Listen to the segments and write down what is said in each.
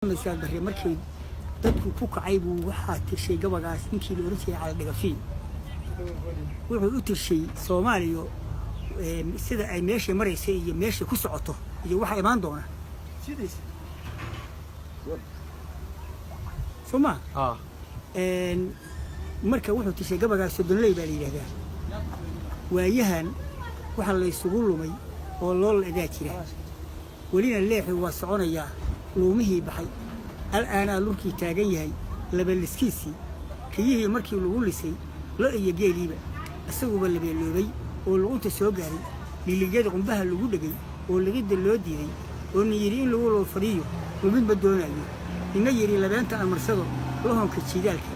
Siyaad Barre markii dadku ku kacay buu waxaa tirshay gabagaas ninkii la ohan jiray Cali Dhagafiin. Wuxuu u tirshay Soomaaliya sida ay meesha maraysa iyo meesha ku socoto iyo waxa imaan doona, soo ma? Marka wuxuu tirshay gabagaas Soddonley baa la yidhahdaa. Waayahan waxa laysugu lumay oo loo la-daa jira, welina leexi waa soconayaa. Luumihii baxay al-aanaa lurkii taagan yahay labaliskiisii, riyihii markii lagu lisay lo iyo geeliiba, isaguba labeeloobay oo luqunta soo gaaray, liligyada qumbaha lagu dhegay oo ligidda loo diiday, oo nin yidhi in lagu loo fadhiyo lumid ma doonayo, nina yidhi labeenta amarsado lahonka jiidaalka,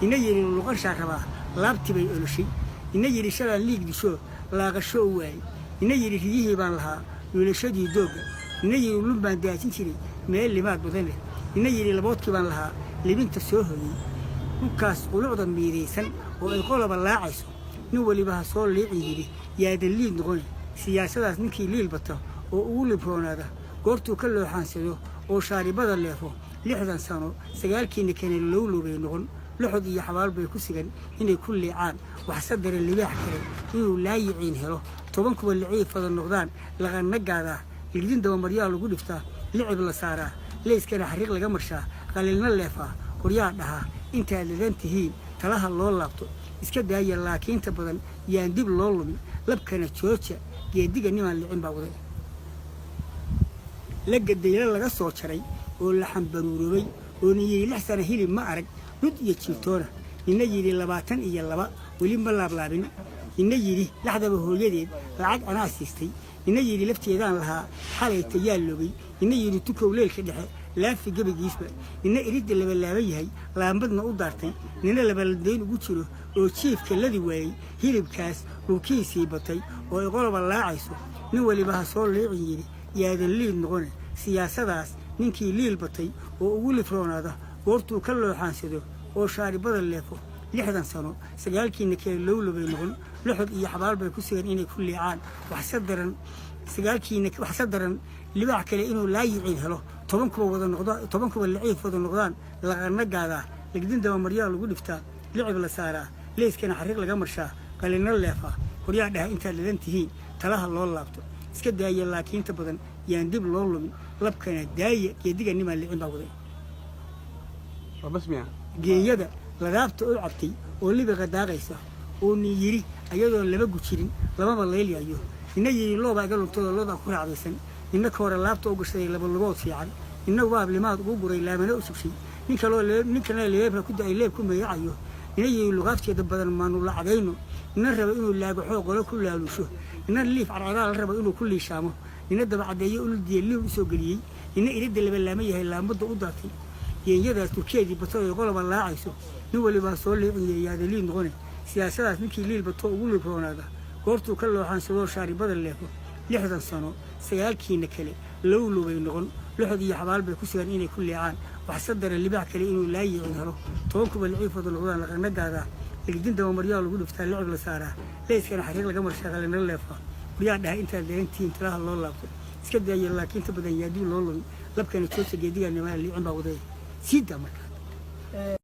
nina yidhi luqashaa rabaa laabtii bay oloshay, nina yidhi shalaan liig disho laaqasho u waayey, nina yidhi riyihii baan lahaa wiilashadii doogga, nina yidhi lun baan daajin jiray meel limaad badan leh, nina yidhi laboodkii baan lahaa libinta soo hoyey. Dhulkaas qulucda miidaysan oo ay qoloba laacayso, nin weliba ha soo liicin yidhi yaadan liid noqone. Siyaasadaas ninkii liil bata oo ugu libroonaada, goortuu ka looxaansado oo shaaribada leefo, 60 sano sagaalkiina kane lowlow bay noqon. Loxod iyo xabaal bay ku sigan inay ku liicaan. Waxse dare libaax kale inuu laayiciin helo, 10 kuwa liciifada noqdaan, laqanna gaadaa, ligdin dabamaryaa lagu dhiftaa, licib la saaraa, leyskana xariiq laga marshaa, qalilna leefaa. Qoryaa dhahaa intaad ladan tihiin talaha loo laabto, iska daaya laakiinta badan yaan dib loo lumin. Labkana jooja geediga nimaan licin baa waday. La gadaylo laga soo jaray oo la xambaruuroobay, oo nin yidhi 6 sana hilib ma arag dhud iyo jiirtoona, nina yidhi 22 weli ma laablaabin, nina yidhi laxdaba hooyadeed lacag anaa siistay, nina yidhi lafteedaan lahaa xalayta yaa logay, nina yidhi tukow leelka dhexe laafi gebigiisba, nina iridda labalaaban yahay laambadna u daartay, nina labaladayn ugu jiro oo jiifka ladi waayey. Hilibkaas dhulkiisii batay oo ay qoloba laacayso, nin weliba ha soo liicin yidhi yaadan liid noqone. Siyaasadaas ninkii liil batay oo ugu lifroonaada, goortuu ka looxaansado oo shaaribada leefo, 60 sano sagaalkiina kale lowlobay noqon. Loxod iyo xabaal bay ku sugan inay ku liicaan. Waxse daran sagaalkiina, waxse daran libaax kale inuu laayiciin helo, 10 kuwa wada noqdo, 10 kuwa liciif wada noqdaan, laqana gaadaa, ligdin dabamaryaa lagu dhiftaa, licib la saaraa, leyskana xariiq laga marshaa, qalina leefaa. Horyaa dhaha intaad ladan tihiin talaha loo laabto, iska daaya laakiinta badan yaan dib loo lumin. Labkana daaya geediga nimaan licin baa waday. Waa bas miya? Geeyada ladaabta u cabtay oo libiqa daaqaysa, oo nin yidhi ayadoon laba gujirin lamaba laylyayo, nina yidhi loobaa iga luntadoo loodaa ku raacdaysan, nina koore laabta u gashaday laba lugood fiican, nina waab limaad ugu guray laamana u subshay, nin kaloo nin kalena leebka ku da'ay leeb ku meeyacayo, nina yidhi luqaafteeda badan maanu lacagayno, nina raba inuu laagaxoo qolo ku laalusho, nina liif carcaraa la rabo inuu ku liishaamo, nina dabacadeeyo uludiye liil u soo geliyey, nina iridda labalaama yahay laambadda u daatay. Geenyadaas turkeedii batay oo qoloba laacayso, nin walibaa soo liicin yaada liil noqone. Siyaasadaas ninkii liil bato ugu libroonaada, goortuu ka looxaansadoo shaaribada leefo, 60 sano sagaalkiina kale lowlowbay noqon. Loxod iyo xabaal bay ku sugan inay ku liicaan. Waxse dara libaax kale inuu laayicin helo, 10 kuwa liciif wada noqdaan, laqana gaadaa, ligdin dabamaryaa lagu dhiftaa, licib la saaraa, leyskana xariiq laga marshaa, qalina leefaa. Horyaa dhaha intaad leegantihiin talaha loo laabto, iska daaya laakiinta badan yaadii loo lumin. Labkana jooja geediga nimaa liicin baa waday. Sii daa markaa.